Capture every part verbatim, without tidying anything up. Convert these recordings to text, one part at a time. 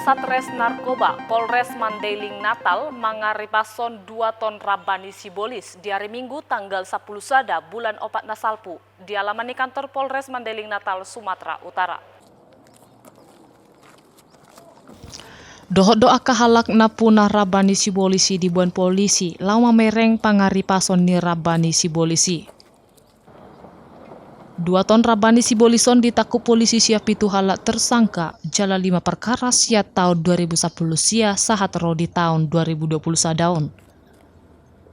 Satres Narkoba Polres Mandailing Natal mangaripashon dua ton ramba ni sibolis di ari Minggu tanggal sampulu sada bulan opat na salpu di alaman ni kantor Polres Mandailing Natal, Sumatera Utara. Dohot do angka halak na punah ramba ni sibolis i diboan polisi laho mamereng pangaripashon ni ramba ni sibolis i. Dua ton ramba ni sibolis on ditangkup polisi sian pitu halak tersangka jala lima perkara sian taon dua ribu sampulu sia sahat ro di taon dua ribu dua pulu sada on.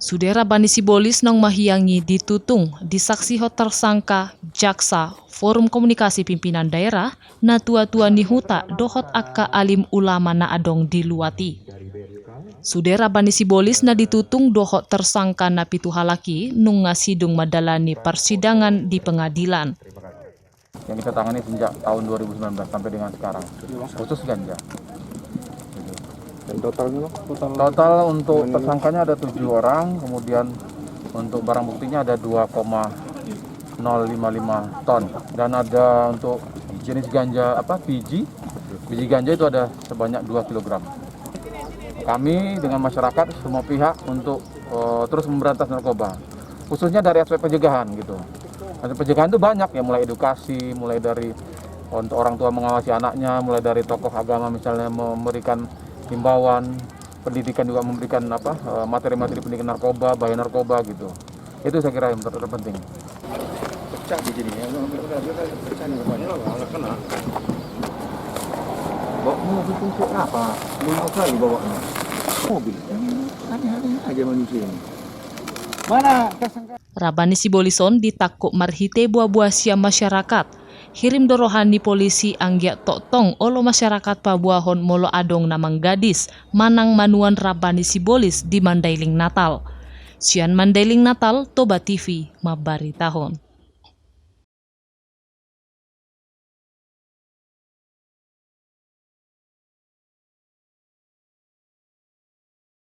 Sude ramba ni sibolis naung mahiang i ditutung, disaksihon tersangka, jaksa, Forum Komunikasi Pimpinan Daerah, natua-tua ni huta dohot angka alim ulama na adong di luat i. Sude ramba ni sibolis na ditutung dohot tersangka na pitu halak i nunga sidung mandalani parsidangan di pengadilan. Yang kita tangani sejak tahun dua ribu sembilan belas sampai dengan sekarang, khusus ganja. Gitu. Dan totalnya, Bang? Total untuk tersangkanya ada tujuh orang, kemudian untuk barang buktinya ada dua koma nol lima lima ton. Dan ada untuk jenis ganja, apa, biji, biji ganja itu ada sebanyak dua kilogram. Kami dengan masyarakat, semua pihak untuk, eh, terus memberantas narkoba, khususnya dari aspek pencegahan gitu. Aspek pencegahan itu banyak ya, mulai edukasi, mulai dari untuk orang tua mengawasi anaknya, mulai dari tokoh agama misalnya memberikan himbauan, pendidikan juga memberikan apa, eh, materi-materi pendidikan narkoba, bahaya narkoba gitu. Itu saya kira yang ter-, terpenting. Pecah di sini ya, pecah nih rupanya. Alat kena. Bawa mobil tuh untuk apa? Lima kali bawanya. Mobil. Aneh-aneh aja manusia ini. Mana tersangka? Ramba ni sibolis on ditangkup marhite boa-boa sian masyarakat. Hirim do roha ni polisi anggiat tongtong olo masyarakat paboahon molo adong na manggadis manang manuan ramba ni sibolis di Mandailing Natal. Sian Mandailing Natal, Toba T V mambaritahon.